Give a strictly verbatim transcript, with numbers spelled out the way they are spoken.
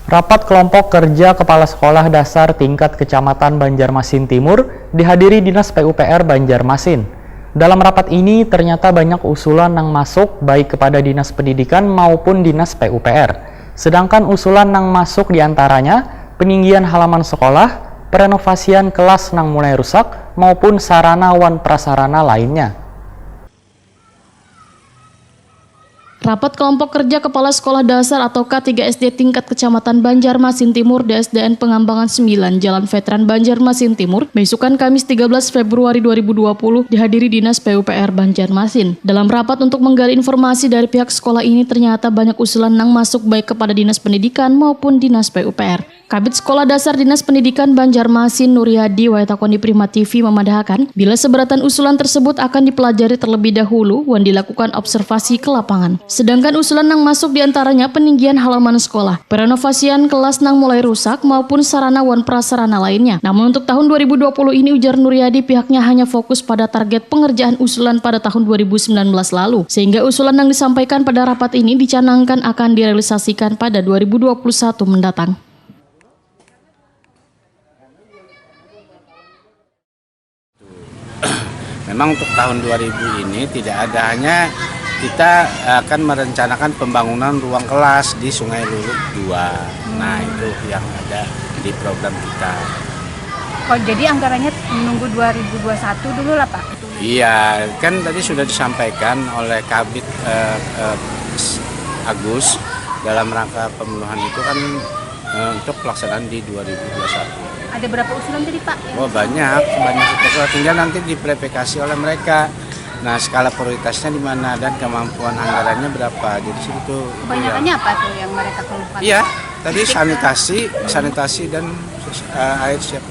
Rapat kelompok kerja Kepala Sekolah Dasar tingkat Kecamatan Banjarmasin Timur dihadiri Dinas P U P R Banjarmasin. Dalam rapat ini ternyata banyak usulan nang masuk baik kepada Dinas Pendidikan maupun Dinas P U P R. Sedangkan usulan nang masuk diantaranya peninggian halaman sekolah, perenovasian kelas nang mulai rusak, maupun sarana wan prasarana lainnya. Rapat Kelompok Kerja Kepala Sekolah Dasar atau K tiga S D tingkat Kecamatan Banjarmasin Timur, D S D N Pengambangan sembilan, Jalan Veteran Banjarmasin Timur, besukan Kamis tiga belas Februari dua ribu dua puluh, dihadiri Dinas P U P R Banjarmasin. Dalam rapat untuk menggali informasi dari pihak sekolah ini, ternyata banyak usulan nang masuk baik kepada Dinas Pendidikan maupun Dinas P U P R. Kabid Sekolah Dasar Dinas Pendidikan Banjarmasin, Nuryadi, wayah takoni Prima T V, mamadahakan, bila seberatan usulan tersebut akan dipelajari terlebih dahulu wan dilakukan observasi ke lapangan. Sedangkan usulan nang masuk diantaranya peninggian halaman sekolah, perenovasian kelas nang mulai rusak, maupun sarana wan prasarana lainnya. Namun untuk tahun dua ribu dua puluh ini, ujar Nuryadi, pihaknya hanya fokus pada target pengerjaan usulan pada tahun dua ribu sembilan belas lalu, sehingga usulan yang disampaikan pada rapat ini dicanangkan akan direalisasikan pada dua ribu dua puluh satu mendatang. Memang untuk tahun dua ribu ini tidak ada, hanya kita akan merencanakan pembangunan ruang kelas di Sungai Luluk dua. Nah, itu yang ada di program kita. Oh, jadi anggarannya menunggu dua ribu dua puluh satu dulu lah, Pak? Iya, kan tadi sudah disampaikan oleh Kabid eh, eh, Agus dalam rangka pemenuhan itu kan eh, untuk pelaksanaan di dua ribu dua puluh satu. Ada berapa usulan tadi, Pak? Yang Oh, banyak, banyak usulan. Tinggal nanti diverifikasi oleh mereka. Nah, skala prioritasnya di mana dan kemampuan anggarannya berapa. Jadi situ itu Kebanyakannya apa tuh yang mereka keluhkan? Iya, tadi sanitasi, sanitasi dan eh, air siap.